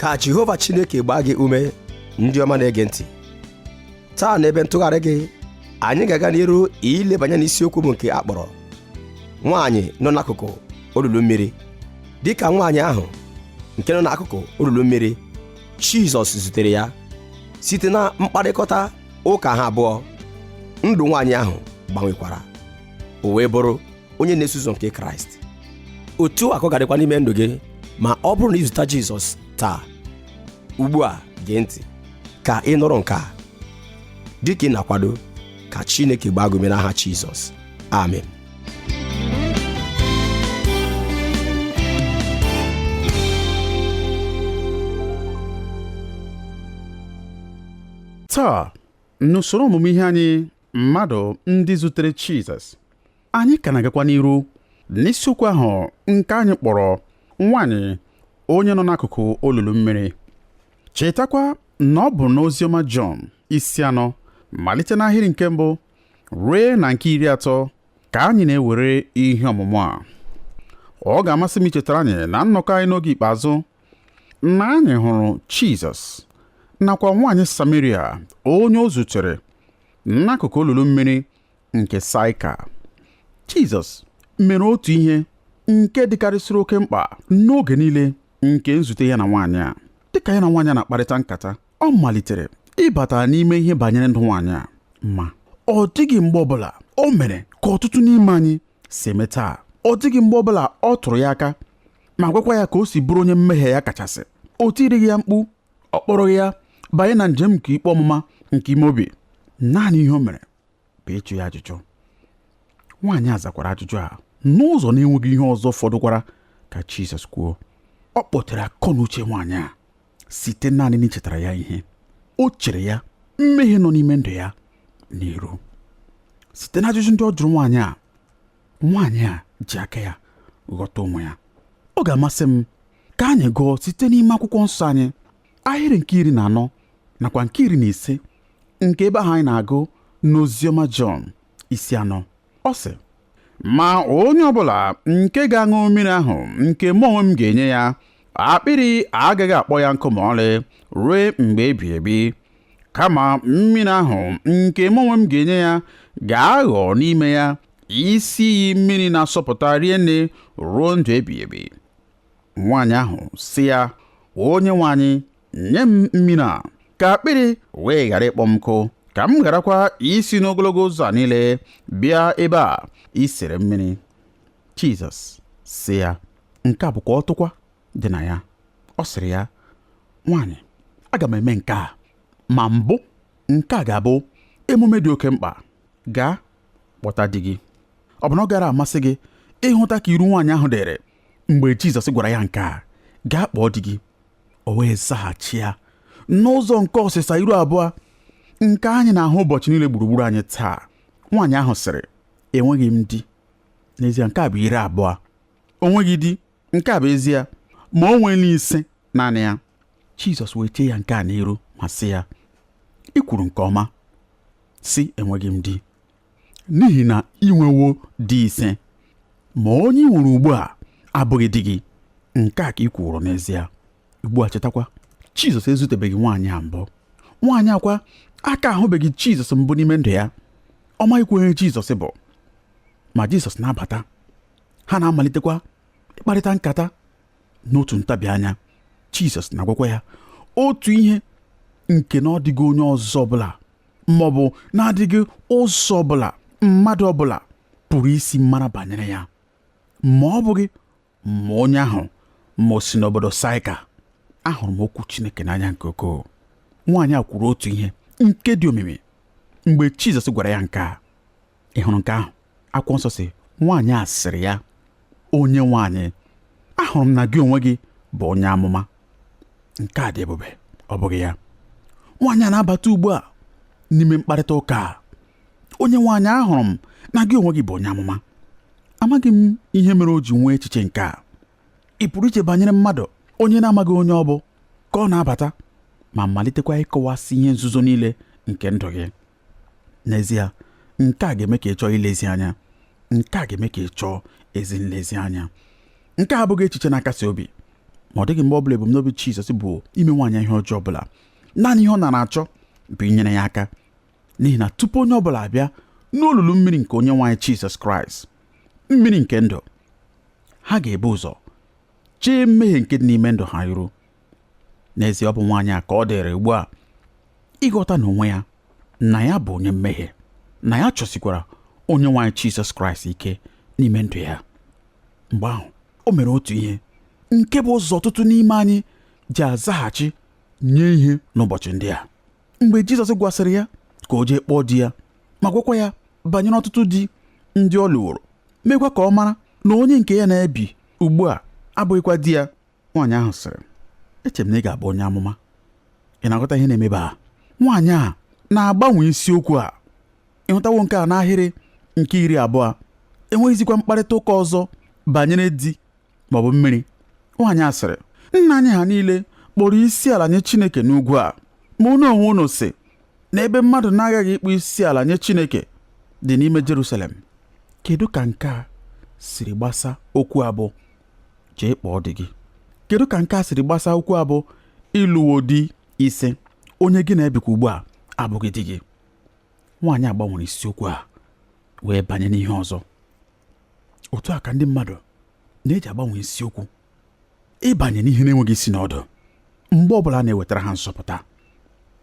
Ka Jehova Chineke gbaa gị ume, ndị ọma na-ege ntị. Taa n'ebe ntụgharị gị, anyị ga-aga n'iru ilebanye n'isiokwu bụ nke a kpọrọ nwaanyị nọ n'akụkụ olulu mmiri. Dịka nwaanyị ahụ nke nọ n'akụkụ olulu mmiri, Jizọs zutere ya. Site na mkparịkọta ụka ha abụọ, ndụ nwaanyị ahụ gbanwekwara, o wee bụrụ onye na-eso ụzọ nke Kraịst. Otu a ka ọ ga-adịkwa n'ime ndụ gị ma ọ bụrụ na ị zụta Jizọs taa. Ugbu a gee ntị ka ị nụrụ nke a dịka ị na-akwado ka Chineke gbaa gị ume n'aha Jizọs. Amen. Taa n'usoro ọmụmụ ihe anyị, mmadụ ndị zutere Jizọs, anyị ka na-agakwa n'iru n'isiokwu ahụ nke anyị kpọrọ nwaanyị onye nọ n'akụkụ olulu mmiri. Chetakwa na ọ bụ n'oziọma Jọn isi 4 malite n'ahịrị nke mbụ rue na nke 30 ka anyị na-ewere ihe ọmụmụ a. Ọ ga-amasị m ichetara anyị na nnọkọ anyị n'oge ikpeazụ na anyị hụrụ Jizọs nakwa nwaanyị Samaria onye o zutere n'akụkụ olulu mmiri nke Saịka. Jizọs mere otu ihe nke dịkarịsịrị oke mkpa n'oge niile nke nzute ya na nwaanyị a. Dịka ya na nwaanyị a na-akparịta nkata, ọ malitere ịbata n'ime ihe banyere ndụ nwaanyị a, ma ọ dịghị mgbe ọbụla o mere ka ọtụtụ n'ime anyị si eme taa. Ọ dịghị mgbe ọbụla ọ tụrụ ya aka ma gwakwa ya ka o si bụrụ onye mmehie ya kachasị. O tirighị ya mkpu, ọ kpọrọghị ya banye na njem nke ikpe ọmụma nke ime obi. Naanị ihe o mere bụ ịjụ ya ajụjụ. Nwaanyị a zakwara ajụjụ a n'ụzọ na-enweghị ihe ọzọ fọdụkwara ka Jizọs kwuo. Ọ kpọtere akọ na uche nwaanyị a site naanị n'ichetara ya ihe. O chere ya mmehie nọ n'ime ndụ ya n'iru. Site n'ajụjụ ndị ọ jụrụ nwaanyị a, nwaanyị a ji aka ya ghọta onwe ya. Ọ ga-amasị m ka anyị gụọ site n'ime akwụkwọ nsọ anyị ahịrị nke 14 nakwa nke 15 nke ebe ahụ anyị na-agụ n'oziọma Jọn isi 4. Ọ sị, ma onye ọbụla nke ga-aṅụ mmiri ahụ nke mụ onwe m ga-enye ya, akpịrị agaghị akpọ ya nkụ ma ọlị ruo mgbe ebighị ebi, kama mmiri ahụ nke mụ onwe m ga-enye ya ga-aghọ n'ime ya isi iyi mmiri na-asọpụta rie nne ruo ndụ ebighị ebi. Nwaanyị ahụ sị ya, onye nwe anyị, nye m mmiri a ka akpịrị wee ghara ịkpọ m nkụ, ka m gharakwa isi n'ogologo ụzọ a niile bịa ebe a isere mmiri. Jizọs sị ya, nke a bụkwa ọtụkwa dị na ya. Ọ sịrị ya, nwaanyị, aga m eme nke a, ma mbụ nke a ga-abụ emume dị oke mkpa. Gaa kpọta di gị. Ọ bụ na ọ gara amasị gị ịhụta ka iru nwaanyị ahụ dịrị mgbe Jizọs gwara ya nke a, gaa kpọọ di gị? O wee zaghachi ya n'ụzọ nke ọsịsa iru abụọ nke anyị na-ahụ ụbọchị niile gburugburu anyị taa. Nwaanyị ahụ sịrị, enweghị m di. N'ezie nke a bụ ire abụọ. O nweghị di, nke a bụ ezie, ma o nweela ise naanị ya. Jizọs wee chee ya nke a n'iru ma sị ya, ị kwuru nke ọma, sị enweghị m di, n'ihi na ị nwewo di ise, ma onye ị nwere ugbu a abụghị di gị. Nke a ka ị kwuru n'ezie. Ugbu a chetakwa, Jizọs ezutebeghị nwaanyị a mbụ. Nwaanyị a kwa aka ahụbeghị Jizọs mbụ n'ime ndụ ya. Ọ maghịkwa onye Jizọs bụ. Ma Jizọs na-abata, ha na-amalitekwa ịkparịta nkata. N'otu ntabi anya, Jizọs na-agwakwa ya otu ihe nke na ọ dịghị onye ọzọ ọbụla ma ọ bụ na-adịghị ụzọ ọbụla mmadụ ọbụla pụrụ isi mara banyere ya, ma ọ bụghị ma onye ahụ ma o si n'obodo Saịka. Ahụrụ m okwu Chineke n'anya nke ukwuu. Nwaanyị a kwuru otu ihe nke dị omimi mgbe Jizọs gwara ya nke a. Ị hụrụ nke ahụ? Akwụkwọ nsọ sị, nwaanyị a sịrị ya, onye nwe anyị, ahụrụ m na gị onwe gị bụ onye amụma. Nke a dị ebube, ọ bụghị ya? Nwaanyị a na-abata ugbu a n'ime mkparịta ụka a. Onye nwe anyị, ahụrụ m na gị onwe gị bụ onye amụma. Amaghị m ihe mere o ji nwee echiche nke a. Ị pụrụ iche banyere mmadụ onye na-amaghị onye ọ bụ ka ọ na-abata ma malitekwa ịkọwasị ihe nzuzo niile nke ndụ gị. N'ezie, nke a ga-eme ka ị chọọ ilezi anya. Nke a ga-eme ka ị chọọ ezi nlezianya. Nke a abụghị echiche na-akasi obi, Ma ọ dịghị mgbe ọ bụla ebumnobi Jizọs bụ ime nwaanyị ihe ọjọọ ọbụla. Naanị ihe ọ nara achọ bụ inyere ya aka, n'ihi na tupu onye ọbụla abịa n'olulu mmiri nke onye nwaanyị Jizọs Kraịst, mmiri nke ndụ, ha ga-ebu ụzọ chee mmehie nke dị n'ime ndụ ha iru. N'ezie, ọ bụ nwaanyị a ka ọ dịrị ugbu a ịghọta n'onwe ya na ya bụ onye mmehie, na ya chọsikwara onye nwaanyị Jizọs Kraịst ike n'ime ndụ ya. Mgbe ahụ o mere otu ihe nke bụ ụzọ ọtụtụ n'ime anyị ji azaghachi nye ihe n'ụbọchị ndị a. Mgbe Jizọs gwasịrị ya ka o jee kpọọ di ya, ma gwakwa ya banyere ọtụtụ di ndị ọ lụworo, mekwa ka ọ mara na onye nke ya na-ebi ugbu a abụghịkwa di ya, nwaanyị ahụ sịrị, eche m na ị ga-abụ onye amụma. Ị na-aghọta ihe na-emebe a? Nwaanyị a na-agbanwe isiokwu a. Ịhụtawo nke a n'ahịrị nke 20. Enweghịzikwa mkparịta ụka ọzọ banyere di maọbụ mmiri. Nwaanyị a sịrị, nna anyị ha niile kpọrọ isi ala nye Chineke n'ugwu a, ma unu onwe unu sị na ebe mmadụ na-aghaghị ịkpọ isi ala nye Chineke dị n'ime Jerusalem. Kedu ka nke a siri gbasa okwu a bụ jee kpọọ di gị? Kedu ka nke a siri gbasa okwu a bụ ịlụwo di ise, onye gị na-ebikwa ugbu a abụghị di gị? Nwaanyị agbanwere isiokwu a wee banye n'ihe ọzọ. Otu a ka ndị mmadụ na-eji agbanwe isiokwu ịbanye n'ihe na-enweghị isi n'ọdụ mgbe ọbụla na-ewetara ha nzọpụta.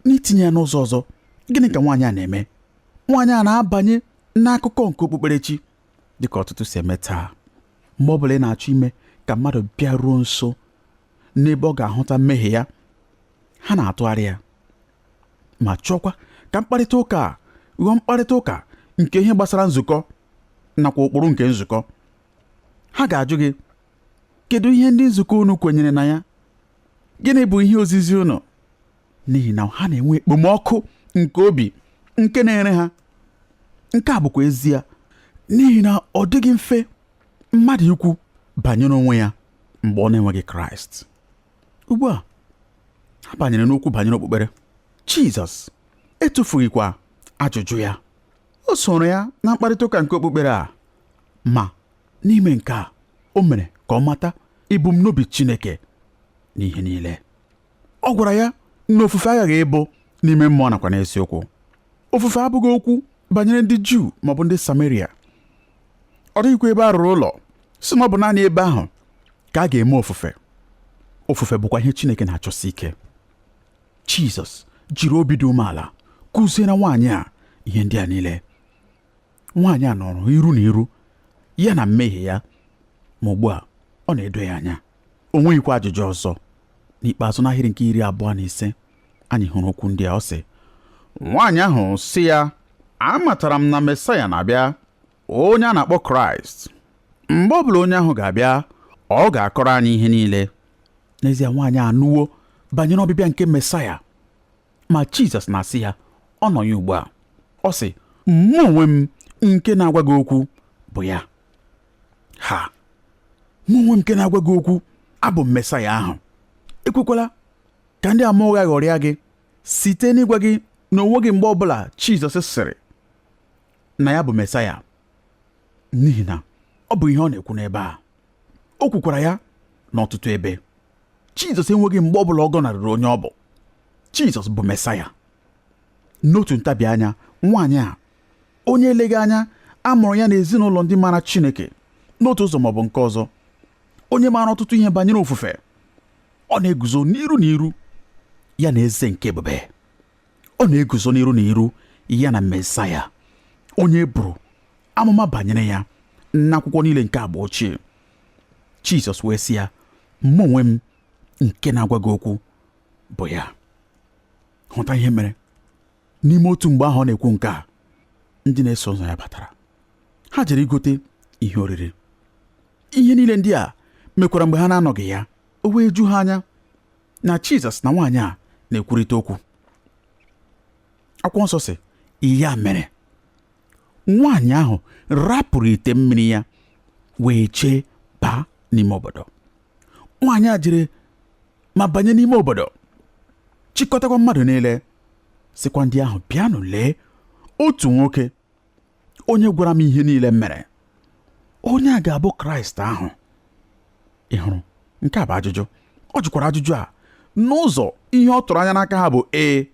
N'itinye ya n'ụzọ ọzọ, gịnị ka nwaanyị a na-eme? Nwaanyị a na-abanye n'akụkọ nke okpukperechi dịka ọtụtụ si eme taa. Mgbe ọbụla ị na-achọ ime ka mmadụ bịaruo nso n'ebe ọ ga-ahụta mmehie ya, ha na-atụgharị ya ma chọkwa ka mkparịta ụka a ghọọ mkparịta ụka nke ihe gbasara nzukọ nakwa ụkpụrụ nke nzukọ. Ha ga-ajụ gị, kedu ihe ndị nzukọ unu kwenyere na ya? Gịnị bụ ihe ozizi unu? N'ihi na ha na-enwe ekpomọkụ nke obi nke na-ere ha. Nke a bụkwa ezie, n'ihi na ọ dịghị mfe mmadụ ikwu banyere onwe ya mgbe ọ na-enweghị Kraịst. Ugbu a ha banyere n'okwu banyere okpukpere. Jizọs etufughịkwa ajụjụ ya. O soro ya na mkparịta ụka nke okpukpere a, ma n'ime nke a o mere ka ọ mata ebumnobi Chineke n'ihe niile. Ọ gwara ya na ofufe aghaghị ịbụ n'ime mmụọ nakwa n'eziokwu. Ofufe abụghị okwu banyere ndị Juu maọbụ ndị Samaria. Ọ dịghịkwa ebe a rụrụ ụlọ si na ọ bụ naanị ebe ahụ ka a ga-eme ofufe. Ofufe bụkwa ihe Chineke na-achọsi ike. Jizọs jiri obi dị umeala kụziere nwaanyị a ihe ndị a niile. Nwaanyị a nọrọ iru na iru ya na mmehie ya, ma ugbu a ọ na-edo ya anya. O nweghịkwa ajụjụ ọzọ. N'ikpeazụ, n'ahịrị nke 25, anyị hụrụ okwu ndị a. Ọ sị, nwaanyị ahụ sị ya, amatara m na Mesaya na-abịa, onye a na-akpọ Kraịst. Mgbe ọbụla onye ahụ ga-abịa, ọ ga-akọrọ anyị ihe niile. N'ezie, nwaanyị anụwo banyere ọbịbịa nke Mesaya, ma Jizọs na-asị ya ọ nọ ya ugbu a. Ọ sị, mụ onwe m nke na-agwa gị okwu bụ ya. Ha, mụ onwe m nke na-agwa gị okwu abụ m Mesaya ahụ. Ekwekwala ka ndị ama ụgha ghọrịa gị site n'ịgwa gị na onwe gị mgbe ọbụla Jizọs sịrị na ya bụ Mesaya, n'ihi na ọ bụ ihe ọ na-ekwu n'ebe a. O kwukwara ya n'ọtụtụ ebe. Jizọs enweghị mgbe ọbụla ọ gọnarịrị onye ọ bụ. Jizọs bụ Mesaya. N'otu ntabi anya, nwaanyị a, onye eleghị anya a mụrụ ya n'ezinụlọ ndị maara Chineke n'otu ụzọ maọbụ nke ọzọ, onye maara ọtụtụ ihe banyere ofufe, ọ na-eguzo n'iru na iru ya na eze nke ebube. Ọ na-eguzo n'iru na iru ya na Mesaya, onye e buru amụma banyere ya n'akwụkwọ niile nke agba ochie. Jizọs wee sị ya, mụ onwe m nke na-agwa gị okwu bụ ya. Hụta ihe mere n'ime otu mgbe ahụ ọ na-ekwu nke a, ndị na-eso ụzọ ya batara. Ha jere igote ihe oriri. Ihe niile ndị a mekwara mgbe ha na-anọghị ya. O wee ju ha anya na Jizọs na nwaanyị a na-ekwurịta okwu. Akwụkwọ nsọ sị, ya mere nwaanyị ahụ rapụrụ ite mmiri ya wee jee baa n'ime obodo. Nwaanyị a jere ma banye n'ime obodo, chịkọtakwa mmadụ niile, sịkwa ndị ahụ, bịanụ lee otu nwoke onye gwara m ihe niile m mere. Onye a ga-abụ Kraịst ahụ? Ị hụrụ, nke a bụ ajụjụ. Ọ jụkwara ajụjụ a n'ụzọ ihe ọ tụrụ anya n'aka ha bụ ee,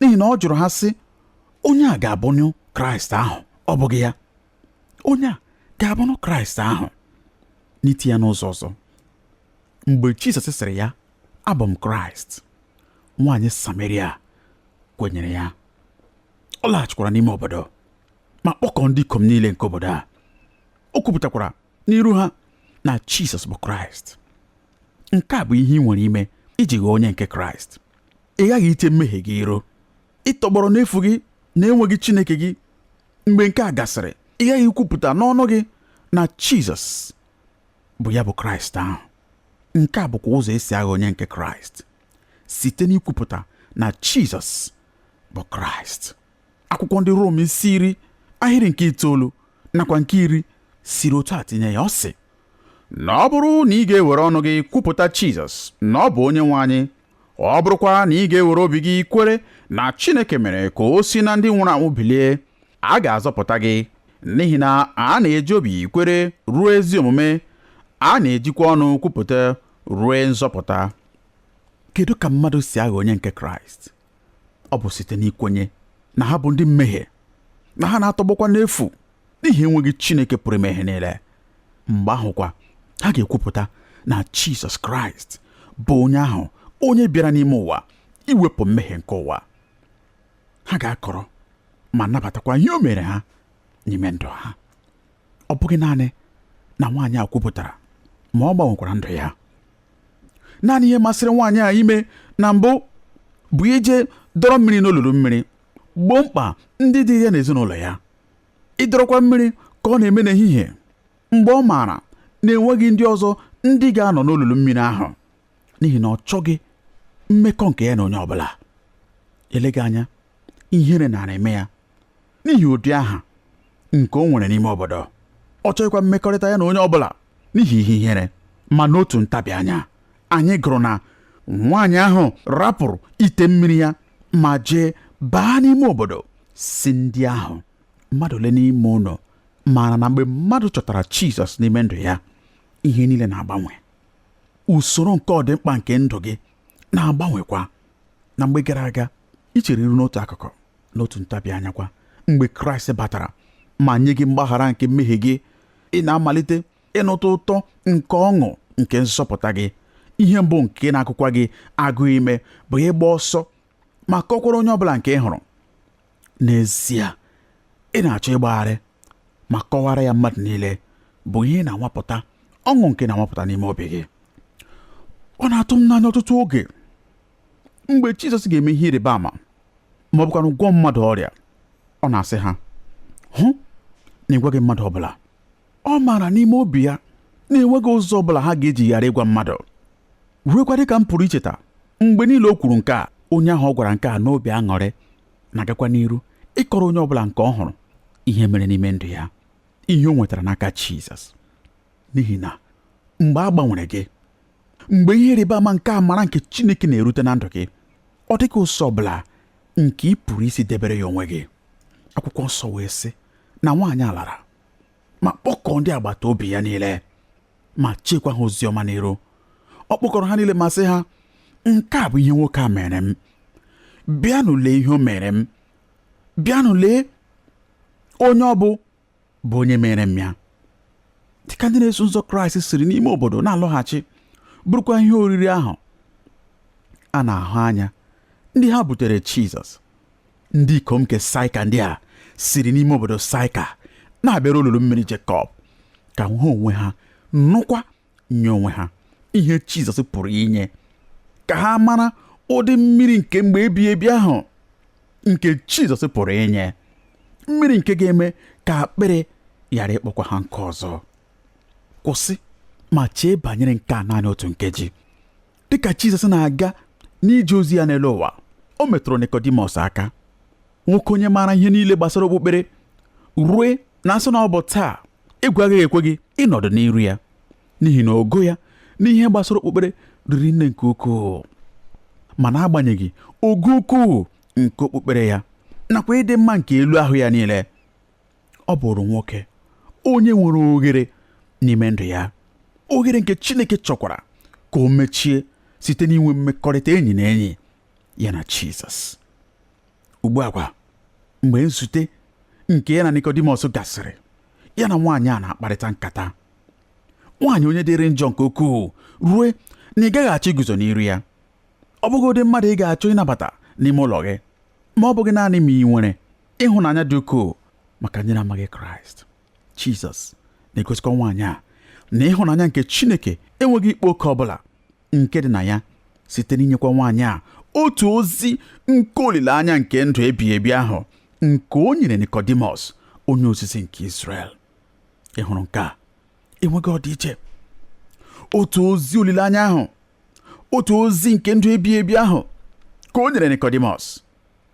n'ihi na ọ jụrụ ha sị, onye a ga-abụnụ Kraịst ahụ, ọ bụghị ya? Onye a ga-abụnụ Kraịst ahụ. N'iti ya n'ụzọ ọzọ, mgbe Jizọs sịrị ya, abụ m Kraịst, nwaanyị Samaria kwenyere ya. Ọ laghachikwara n'ime obodo ma kpọkọọ ndị ikom niile nke obodo a. O kwupụtakwara n'iru ha na Jizọs bụ Kraịst. Nke a bụ ihe ị nwere ime iji ghọọ onye nke Kraịst. Ị ghaghị iche mmehie gị iro, ịtọgbọrọ n'efu gị na enweghị Chineke gị. Mgbe nke a gasịrị, ị ghaghị ikwupụta n'ọnụ gị na Jizọs bụ ya bụ Kraịst ahụ. Nke a bụkwa ụzọ esi aghọ onye nke Kraịst, site n'ikwupụta na Jizọs bụ Kraịst. Akwụkwọ ndị Rom isi 10 ahịrị nke 9 nakwa nke 10 siri otu a tinye ya. Ọ sị na ọ bụrụ na ị ga-ewere ọnụ gị kwupụta Jizọs na ọ bụ onye nwe anyị, ọ bụrụkwa na ị ga-ewere obi gị kwere na Chineke mere ka o si na ndị nwụrụ anwụ bilie, a ga-azọpụta gị, n'ihi na a na-eji obi kwere ruo ezi omume, a na-ejikwa ọnụ kwupụta ruo nzọpụta. Kedu ka mmadụ si aghọ onye nke Kraịst? Ọ bụ site n'ikwenye na ha bụ ndị mmehie, na ha na-atọgbọkwa n'efu n'ihi enweghị Chineke pụrụ ime ihe niile. Mgbe ahụkwa, ha ga-ekwupụta na Jizọs Kraịst bụ onye ahụ, onye bịara n'ime ụwa iwepụ mmehie nke ụwa. Ha ga-akọrọ ma nabatakwa ihe o mere ha n'ime ndụ ha. Ọ bụghị naanị na nwaanyị a kwupụtara, ma ọ gbanwekwara ndụ ya. Naanị ihe masịrị nwaanyị a ime na mbụ bụ ije dọrọ mmiri n'olulu mmiri, gboo mkpa ndị dị ya n'ezinụlọ ya. Ịdọrọkwa mmiri ka ọ na-eme n'ehihie, mgbe ọ maara na enweghị ndị ọzọ ndị ga-anọ n'olulu mmiri ahụ, n'ihi na ọ chọghị mmekọ nke ya na onye ọbụla. Eleghị anya ihere nara eme ya n'ihi ụdị aha nke o nwere n'ime obodo. Ọ chọghịkwa mmekọrịta ya na onye ọbụla n'ihi ihe ihere. Ma n'otu ntabi anya, anyị gụrụ na nwaanyị ahụ rapụrụ ite mmiri ya ma jee baa n'ime obodo si ndị ahụ, mmadụ ole n'ime ụlọ maara na mgbe mmadụ chọtara Jizọs n'ime ndụ ya, ihe niile na-agbanwe. Usoro nke ọdịmkpa nke ndụ gị na-agbanwekwa. Na mgbe gara aga, ị chere iru n'otu akụkụ, n'otu ntabi anya kwa, mgbe Kraịst batara ma nye gị mgbaghara nke mmehie gị, ị na-amalite ịnụta ụtọ nke ọṅụ nke nzọpụta gị. Ihe mbụ nke na-agụkwa gị agụụ ime bụ ịgba ọsọ ma kọkwara onye ọbụla nke ị hụrụ. N'ezie, ị na-achọ ịgbagharị ma kọwara ya mmadụ niile bụ ihe na-anwapụta ọṅụ nke na-anwapụta n'ime obi gị. Ọ na-atụ m n'anya ọtụtụ oge mgbe Jizọs ga-eme ihe ịrịba ama ma ọ bụkwanụ gwọọ mmadụ ọrịa, ọ na-asị ha, hụ na ịgwaghị mmadụ ọbụla. Ọ maara n'ime obi ya na enweghị ụzọ ọbụla ha ga-eji ghara ịgwa mmadụ. Ruekwa dịka m pụrụ icheta, mgbe niile o kwuru nke a, onye ahụ ọ gwara nke a n'obi aṅụrị na-agakwa n'iru ịkọrọ onye ọbụla nke ọ hụrụ ihe mere n'ime ndụ ya, ihe o nwetara n'aka Jizọs. N'ihi na mgbe a gbanwere gị, mgbe ihe ịrịba ama nke amara nke Chineke na-erute na ndụ gị, ọ dịghị ụzọ ọbụla nke ị pụrụ isi debere ya onwe gị. Akwụkwọ nsọ wee sị na nwaanyị a lara ma kpọkọọ ndị agbata obi ya niile ma chekwa ha ozi ọma n'iru. Ọ kpọkọrọ ha niile ma sị ha, nke a bụ ihe nwoke a mere m. Bịanụ lee ihe o mere m. Bịanụ lee onye ọ bụ onye mere m ya. Dịka ndị na-eso ụzọ Kraịst siri n'ime obodo na-alọghachi, bụrụkwa ihe oriri ahụ a na-ahụ anya ndị ha butere Jizọs. Ndị ikom nke Saịka ndị a siri n'ime obodo Saịka na-abịara olulu mmiri Jekọb ka ha onwe ha nụkwa nye onwe ha ihe Jizọs pụrụ inye, ka ha mara ụdị mmiri nke mgbe ebighị ebi ahụ nke Jizọs pụrụ inye, mmiri nke ga-eme ka akpịrị ghara ịkpọkwa ha nke ọzọ. Kwụsị ma chee banyere nke a naanị otu nkeji. Dịka Jizọs na-aga n'ije ozi ya n'elu ụwa, o metụrụ Nikodimọs aka, nwoke onye maara ihe niile gbasara okpukpere, rue na asị na ọ bụ taa egwu agaghị ekwe gị ịnọdụ n'iru ya, n'ihi na ogo ya n'ihe gbasara okpukpere riri nne nke ukwuu. Ma n'agbanyeghị ogo ukwuu nke okpukpere ya nakwa ịdị mma nke elu ahụ ya niile, ọ bụrụ nwoke onye nwere oghere n'ime ndụ ya, oghere nke Chineke chọkwara ka o mechie site n'inwe mmekọrịta enyi na enyi ya na Jizọs. Ugbu a kwa, mgbe nzute nke ya na Nikodimọs gasịrị, ya na nwaanyị a na-akparịta nkata. Nwaanyị onye dịrị njọ nke ukwuu rue na ị gaghị achọ iguzo n'iru ya. Ọ bụghị ụdị mmadụ ị ga-achọ ịnabata n'ime ụlọ gị, ma ọ bụghị naanị ma ị nwere ịhụnanya dị ukwuu maka ndị na-amaghị Kraịst. Jizọs na-egosikwa nwaanyị a na ịhụnanya nke Chineke enweghị ikpe oke ọbụla nke dị na ya, site n'inyekwa nwaanyị a otu ozi nke olileanya nke ndụ ebighị ebi ahụ nke o nyere Nikodimọs, onye ozizi nke Izrel. Ị hụrụ nke a? Enweghị ọdịiche. Otu ozi olileanya ahụ, otu ozi nke ndụ ebighị ebi ahụ ka o nyere Nikodimọs,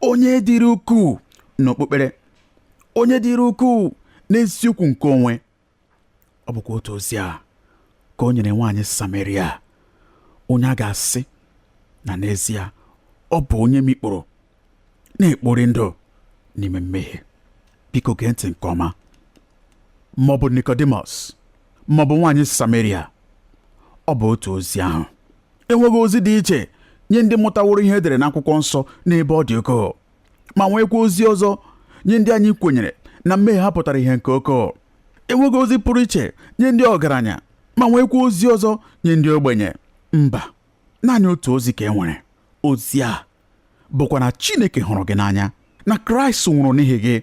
onye dịrị ukwuu n'okpukpere, onye dịrị ukwuu n'eziokwu nke onwe. Ọ bụkwa otu ozi a ka o nyere nwaanyị Samaria, onye a ga-asị na n'ezie ọ bụ onye mikporo na-ekpori ndụ n'ime mmehie. Biko gee ntị nke ọma. Ma ọ bụ Nikodimọs ma ọ bụ nwaanyị Samaria, ọ bụ otu ozi ahụ. Enweghị ozi dị iche nye ndị mụtaworo ihe edere n'akwụkwọ nsọ n'ebe ọ dị ukwuu, ma nwekwa ozi ọzọ nye ndị anyị kwenyere na mmehie ha pụtara ihe nke ukwuu. Enweghị ozi pụrụ iche nye ndị ọgaranya, ma nwekwa ozi ọzọ nye ndị ogbenye. Mba, naanị otu ozi ka e nwere. Ozi a bụkwa na Chineke hụrụ gị n'anya, na Kraịst nwụrụ n'ihi gị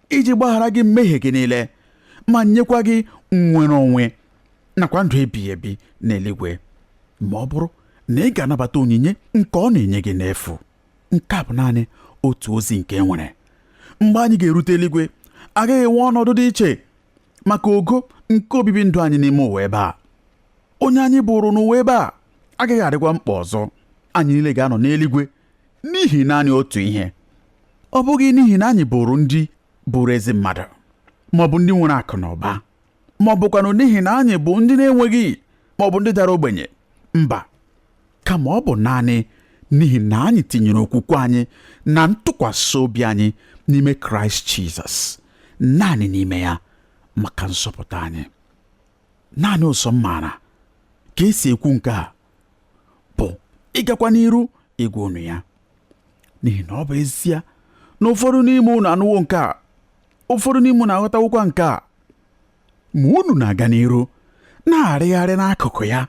iji gbaghara gị mmehie gị niile ma nyekwa gị nnwere onwe nakwa ndụ ebighị ebi n'eluigwe, ma ọ bụrụ na ị ga-anabata onyinye nke ọ na-enye gị n'efu. Nke a bụ naanị otu ozi nke e nwere. Mgbe anyị ga-erute eluigwe, agaghị enwe ọnọdụ dị iche maka ogo nke obibi ndụ anyị n'ime ụwa ebe a. Onye anyị bụrụ n'ụwa ebe a agaghị adịkwa mkpa ọzọ. Anyị niile ga-anọ n'eluigwe n'ihi naanị otu ihe. Ọ bụghị n'ihi na anyị bụrụ ndị bụrụ ezi mmadụ, ma ọ bụ ndị nwere akụ na ụba, ma ọ bụkwanụ n'ihi na anyị bụ ndị na-enweghị, ma ọ bụ ndị dara ogbenye. Mba, kama ọ bụ naanị n'ihi na anyị tinyere okwukwe anyị na ntụkwasị obi anyị n'ime Kraịst Jizọs, naanị n'ime ya maka nzọpụta anyị. Naanị ụzọ m maara ka esi ekwu nke a bụ ịgakwa n'iru ịgwa unu ya, n'ihi na ọ bụ ezie na ụfọdụ n'ime unu anụwo nke a, ụfọdụ n'ime unu aghọtawokwa nke a, ma unu na-aga n'iru na-arịgharị n'akụkụ ya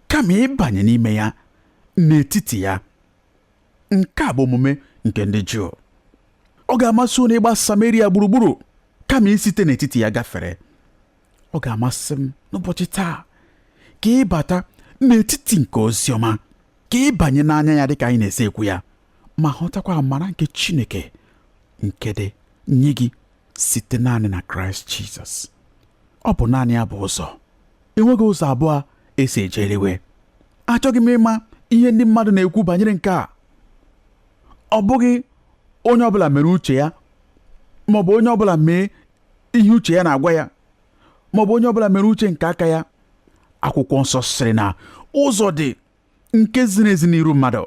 kama ịbanye n'ime ya, n'etiti ya. Nke a bụ omume nke ndị Juu. Ọ ga-amasị unu ịgba Samaria gburugburu kama isite n'etiti ya gafere. Ọ ga-amasị m n'ụbọchị taa ka ịbata n'etiti nke ozi ọma, ka ịbanye n'anya ya dịka anyị na-esi ekwu ya, ma ghọtakwa amara nke Chineke nke dị nye gị site naanị na Kraịst Jizọs. Ọ bụ naanị ya bụ ụzọ. Enweghị ụzọ abụọ esi eje eluigwe. Achọghị m ịma ihe ndị mmadụ na-ekwu banyere nke a. Ọ bụghị onye ọbụla mere uche ya, ma ọ bụ onye ọbụla mee ihe uche ya na-agwa ya, ma ọ bụ onye ọbụla mere uche nke aka ya. Akwụkwọ nsọ sịrị na ụzọ dị nke ziri ezi n'iru mmadụ,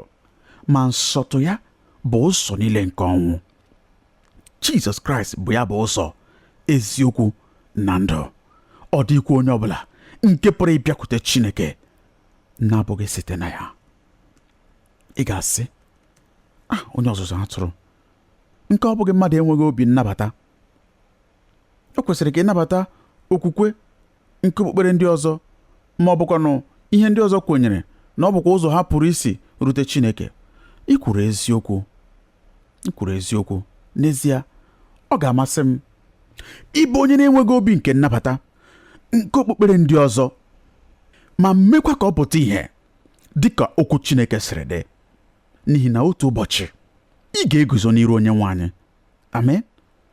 ma nsọtụ ya bụ ụzọ niile nke ọnwụ. Jizọs Kraịst bụ ya bụ ụzọ, eziokwu na ndụ. Ọ dịghịkwa onye ọbụla nke pụrụ ịbịakwute Chineke na-abụghị site na ya. Ị ga-asị, ah, onye ọzụzụ atụrụ, nke ọ bụghị mmadụ enweghị obi nnabata. O kwesịrị ka ịnabata okwukwe nke okpukpere ndị ọzọ, ma ọ bụkwanụ ihe ndị ọzọ kwenyere na ọ bụkwa ụzọ ha pụrụ isi rute Chineke. Ị kwuru eziokwu. Ị kwuru eziokwu. N'ezie, ọ ga-amasị m ịbụ onye na-enweghị obi nke nnabata nke okpukpere ndị ọzọ, ma mekwa ka ọ pụta ìhè dị ka okwu Chineke siri dị. N'ihi na otu ụbọchị ị ga-eguzo n'iru Onyenwe anyị. Amen.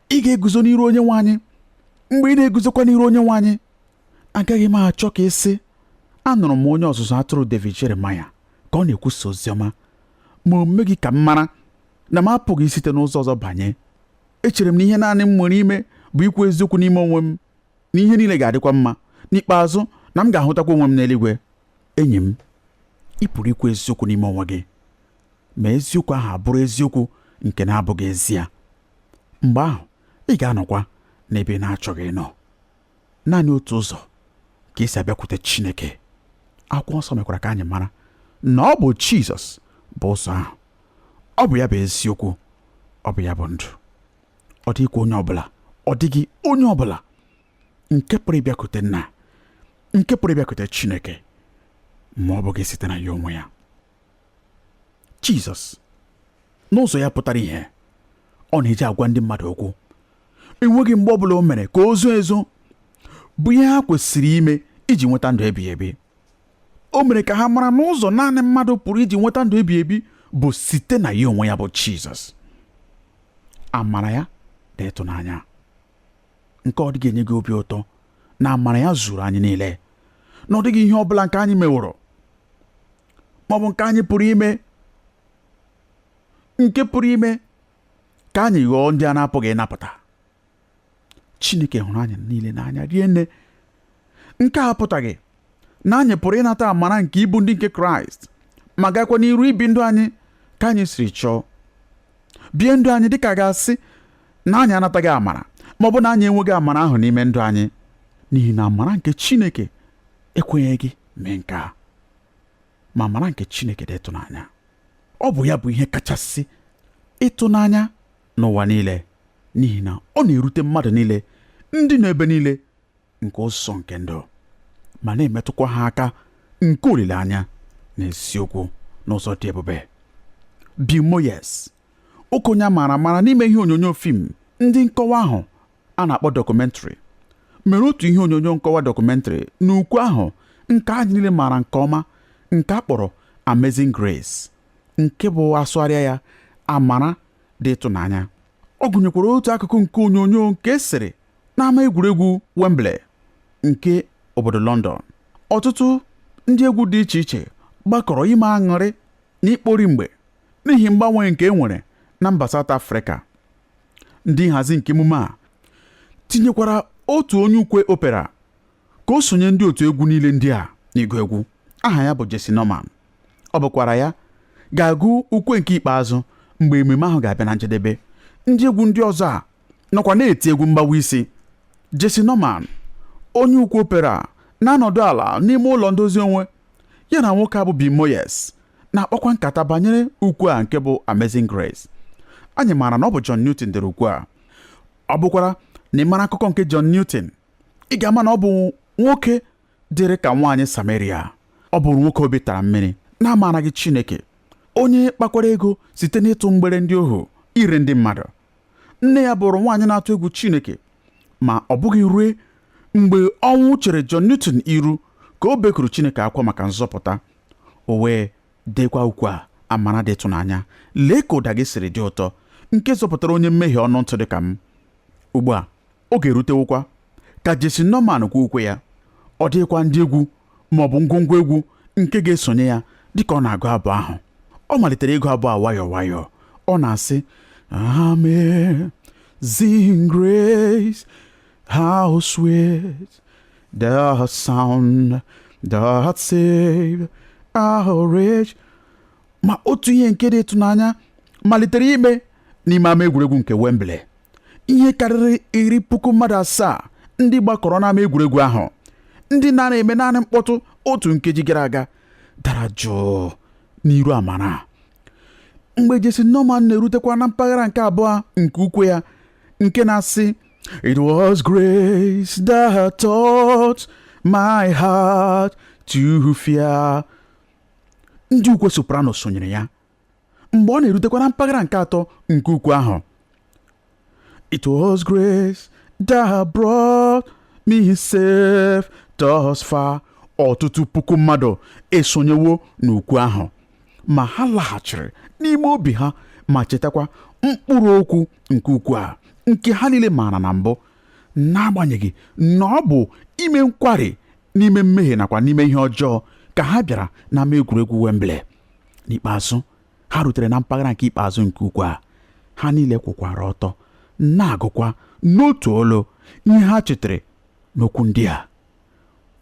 Ị ga-eguzo n'iru Onyenwe anyị. Mgbe ị na-eguzokwa n'iru Onyenwe anyị, agaghị m achọ ka ị sị, anụrụ m onye ọzụzụ atụrụ David Jeremiah ka ọ na-ekwusa ozi ọma, ma o meghị ka m mara na m apụghị isite n'ụzọ ọzọ banye. Echere m na ihe naanị m nwere ime bụ ikwu eziokwu n'ime onwe m, na ihe niile ga-adịkwa mma. N'ikpeazụ, na m ga-ahụtakwa onwe m n'eluigwe. Enyi m, ị pụrụ ikwu eziokwu n'ime onwe gị, ma eziokwu ahụ abụrụ eziokwu nke na-abụghị ezie. Mgbe ahụ, ị ga-anọkwa n'ebe ị na-achọghị ịnọ. Naanị otu ụzọ ka esi abịakwute Chineke. Akwụkwọ nsọ mekwara ka anyị mara na ọ bụ Jizọs bụ ụzọ ahụ, ọ bụ ya bụ eziokwu, ọ bụ ya bụ ndụ. Ọ dịghịkwa onye ọbụla, ọ dịghị onye ọbụla nke pụrụ ịbịakwute Nna, nke pụrụ ịbịakwute Chineke, ma ọ bụghị site na ya onwe ya. Jizọs n'ụzọ ya pụtara ihe ọ na-eji agwa ndị mmadụ okwu. Enweghị mgbe ọbụla o mere ka o zoo ezo bụ ihe ha kwesịrị ime iji nweta ndụ ebighị ebi. O mere ka ha mara n'ụzọ naanị mmadụ pụrụ iji nweta ndụ ebighị ebi bụ site na ya onwe ya bụ Jizọs. Amara ya dị ịtụnanya, nke ọ dịghị enye gị obi ụtọ na amara ya zuru anyị niile, na ọ dịghị ihe ọ bụla nke anyị meworo ma ọ bụ nke anyị pụrụ ime nke pụrụ ime ka anyị ghọọ ndị a na-apụghị ịnapụta. Chineke hụrụ anyị niile n'anya rie nne. Nke a apụtaghị na anyị pụrụ ịnata amara nke ịbụ ndị nke Kraịst ma gakwa n'iru ibi ndụ anyị ka anyị siri chọọ, bie ndụ anyị dịka ga-asị na anyị anataghị amara ma ọ bụ na anyị enweghị amara ahụ n'ime ndụ anyị, n'ihi na amara nke Chineke ekwenyeghị gị mee nke a. Ma amara nke Chineke dị ịtụnanya. Ọ bụ ya bụ ihe kachasị ịtụnanya n'ụwa niile, n'ihi na ọ na-erute mmadụ niile ndị nọ ebe niile nke ụzọ nke ndụ, ma na-emetụkwa ha aka nke olileanya na eziokwu n'ụzọ dị ebube. Bill Moyers, okenye a maara amara n'ime ihe onyonyo fim ndị nkọwa ahụ a na-akpọ dọkụmentrị, mere otu ihe onyonyo nkọwa dọkụmentrị n'ukwu ahụ nke anyị niile maara nke ọma, nke a kpọrọ Amazing Grace, nke bụ asụgharịa ya amara dị ịtụnanya. Ọ gụnyekwara otu akụkụ nke onyonyo nke esere n'ama egwuregwu Wembley nke obodo London. Ọtụtụ ndị egwu dị iche iche gbakọrọ ime aṅụrị na ikpori mgbe n'ihi mgbanwe nke e nwere na mba South Africa. Ndị nhazi nke emume a tinyekwara otu onye ukwe opera ka o sonye ndị otu egwu niile ndị a n'ịgụ egwu. Aha ya bụ Jesse Norman. Ọ bụkwara ya ga-agụ ukwe nke ikpeazụ mgbe emume ahụ ga-abịa na njedebe. Ndị egwu ndị ọzọ a nọkwa na-eti egwu mgbawa isi. Jesse Norman, onye ukwe opera, na-anọdụ ala n'ime ụlọ ndozi onwe ya na nwoke a bụ Bill Moyers na-akpakwa nkata banyere ukwe a nke bụ Amazing Grace. Anyị maara na ọ bụ John Newton dere ukwe a. Ọ bụkwara na ị mara akụkọ nke John Newton, ị ga-ama na ọ bụ nwoke dịrị ka nwaanyị Samaria. Ọ bụrụ nwoke obi tara mmiri na-amaraghị Chineke, onye kpakwara ego site n'ịtụ mgbere ndị ohu, ire ndị mmadụ. Nne ya bụrụ nwaanyị na-atụ egwu Chineke, ma ọ bụghị rue mgbe ọnwụ chere John Newton iru ka o bekuru Chineke akwa maka nzọpụta. O wee dekwa ukwe a, amara dị ịtụnanya, lee ka ụda gị siri dị ụtọ, nke zọpụtara onye mmehie ọnụ ntụ dị ka m. Ugbu a oge erutewokwa ka Jesse Norman kwuo ukwe ya. Ọ dịghịkwa ndị egwu ma ọ bụ ngwongwo egwu nke ga-esonye ya dịka ọ na-agụ abụ ahụ. Ọ malitere ịgụ abụ a nwayọọ nwayọọ. Ọ na-asị, Amazing Grace, how sweet the sound that saved a wretch. Ma otu ihe nke dị ịtụnanya malitere ime n'ime ama egwuregwu nke Wembley. Ihe karịrị 70,000 ndị gbakọrọ n'ama egwuregwu ahụ, ndị na-eme naanị mkpọtụ otu nkeji gara aga, dara jụụ n'iru amara. Mgbe Jesse Norman na-erutekwa na mpaghara nke abụọ nke ukwe ya nke na-asị, It was grace that taught my heart to fear, ndị ukwe soprano sonyere ya. Mgbe ọ na-erutekwa na mpaghara nke atọ nke ukwe ahụ, It was grace that brought me safe thus far, ọtụtụ puku mmadụ esonyewo n'ukwe ahụ, ma ha laghachiri n'ime obi ha ma chetakwa mkpụrụ okwu nke ukwe a nke ha niile maara na mbụ, n'agbanyeghị na ọ bụ ime nkwari n'ime mmehie nakwa n'ime ihe ọjọọ ka ha bịara n'ama egwuregwu Wembley. N'ikpeazụ ha rutere na mpaghara nke ikpeazụ nke ukwe a. Ha niile kwụkwara ọtọ na-agụkwa n'otu olu ihe ha chetara n'okwu ndị a: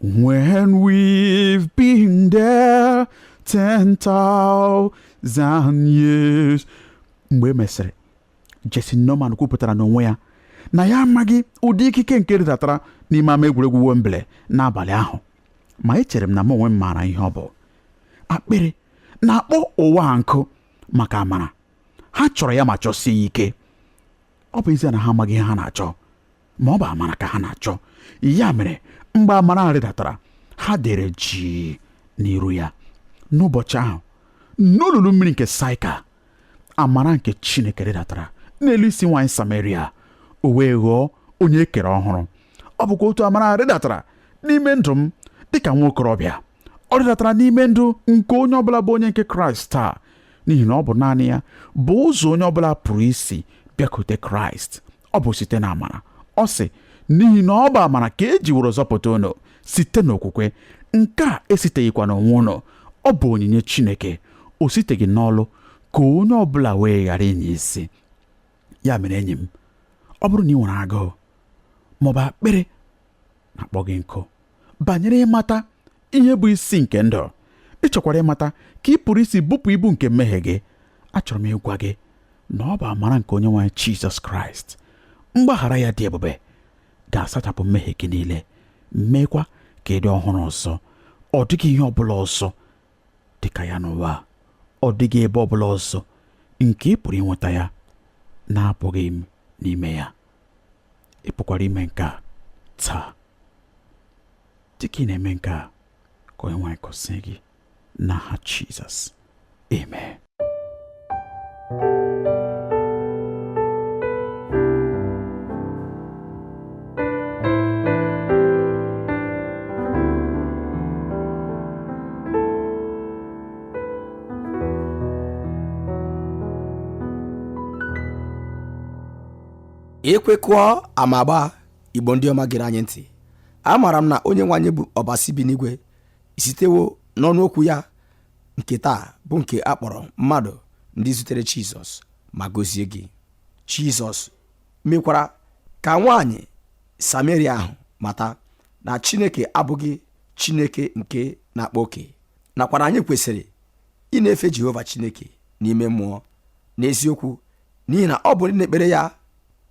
When we've been there 10,000 years. Mgbe e mesịrị, Jesse Norman kwupụtara n'onwe ya na ya amaghị ụdị ikike nke rịdatara n'ime ama egwuregwu Wembley n'abalị ahụ, ma echere m na m onwe m maara ihe ọ bụ. Akpịrị Na-akpọ ụwa a nkụ maka amara. Ha chọrọ ya ma chọsie ya ike. Ọ bụ ezie na ha amaghị ihe ha na-achọ, ma ọ bụ amara ka ha na-achọ. Ya mere mgbe amara rịdatara, ha dere jii n'iru ya. N'ụbọchị ahụ, n'olulu mmiri nke Saịka, amara nke Chineke rịdatara n'elu isi nwaanyị Samaria, o wee ghọọ onye e kere ọhụrụ. Ọ bụkwa otu amara rịdatara n'ime ndụ m dịka nwa okorobịa. Ọ rịdatara n'ime ndụ nke onye ọbụla bụ onye nke Kraịst taa, n'ihi na ọ bụ naanị ya bụ ụzọ onye ọbụla pụrụ isi bịakute Kraịst. Ọ bụ site na amara. Ọ sị, n'ihi na ọ bụ amara ka e jiworo zọpụta unu site n'okwukwe. Nke a esiteghịkwa n'onwe unu, ọ bụ onyinye Chineke, o siteghị n'ọlụ, ka onye ọbụla wee ghara ịnya isi. Ya mere enyi m, ọ bụrụ na ị nwere agụụ maọbụ akpịrị na-akpọ gị nkụ banyere ịmata ihe bụ isi nke ndụ, ị chọkwara ịmata ka ị pụrụ isi bupụ ibu nke mmehie gị, achọrọ m ịgwa gị na ọ bụ amara nke Onyenwe anyị Jizọs Kraịst, mgbaghara ya dị ebube, ga-asachapụ mmehie gị niile, meekwa ka ị dị ọhụrụ ọzọ. Ọ dịghị ihe ọbụla ọzọ dị ka ya n'ụwa. Ọ dịghị ebe ọbụla ọzọ nke ị pụrụ inweta ya na-apụghị m n'ime ya. Ị pụkwara ime nke a taa. Dịka ị na-eme nke a, ka Onyenwe anyị gọzie gị n'aha Jizọs. Amen. Ekwekụọ ama agba. Igbo ndị ọma gere anyị ntị, amaara m na onye nwe anyị bụ Ọbasi bi n'igwe sitewo n'ọnụ okwu ya nke taa bụ nke a kpọrọ mmadụ ndị zutere Jizọs ma gozie gị. Jizọs mekwara ka nwaanyị Samaria ahụ mata na Chineke abụghị Chineke nke na-akpa oke, nakwa na anyị kwesịrị ị na-efe Jehova Chineke n'ime mmụọ n'eziokwu, n'ihi na ọ bụ ndị na-ekpere ya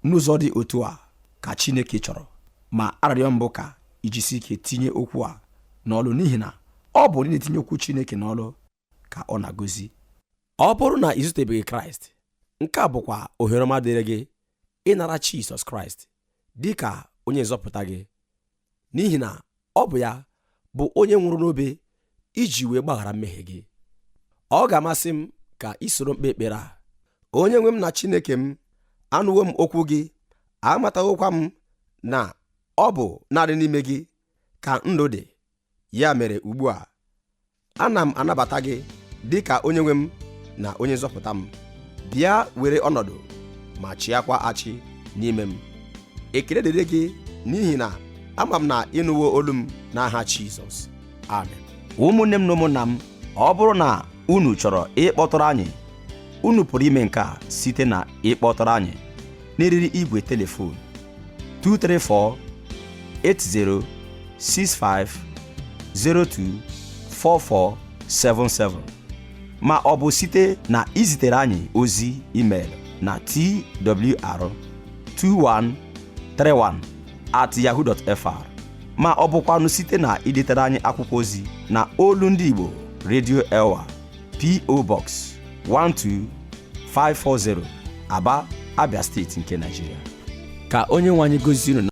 n'ụzọ dị otu a ka Chineke chọrọ. Ma arịrịọ mbụ ka ijisi ike tinye okwu a n'ọlụ, n'ihi na ọ bụ ndị na-etinye okwu Chineke n'ọlụ ka ọ na-agọzi. Ọ bụrụ na ị zutebeghị Kraịst, nke a bụkwa ohere ọma dịrị gị ịnara Jizọs Kraịst dị ka onye nzọpụta gị, n'ihi na ọ bụ ya bụ onye nwụrụ n'obe iji wee gbaghara mmehie gị. Ọ ga-amasị m ka ị soro mkpe ekpere a. Onye nwe m na Chineke m, anụwo m okwu gị, amatawokwa m na ọ bụ naanị n'ime gị ka ndụ dị. Ya mere ugbu a, ana m anabata gị dị ka onye nwe m na onye nzọpụta m. Bịa were ọnọdụ ma chịakwa achị n'ime m. Ekele dịrị gị n'ihi na ama m na ịnụwo olu m n'aha Jizọs. Amen. Ụmụnne m na ụmụnna m, ọ bụrụ na unu chọrọ ịkpọtụrụ anyị, unu pụrụ ime nke a site na ịkpọtụrụ anyị n'eriri igwe telefon 234 80 65 02 4477, ma ọ bụ site na izitere anyị ozi email na twr2131@yahoo.fr, ma ọ bụkwanụ site na idetere anyị akwụkwọ ozi na Olu Ndị Igbo, Radio Elwa, P.O. Box 12540, Aba, Abia Steeti nke Nigeria. Ka onye nwe anyị gozie unu.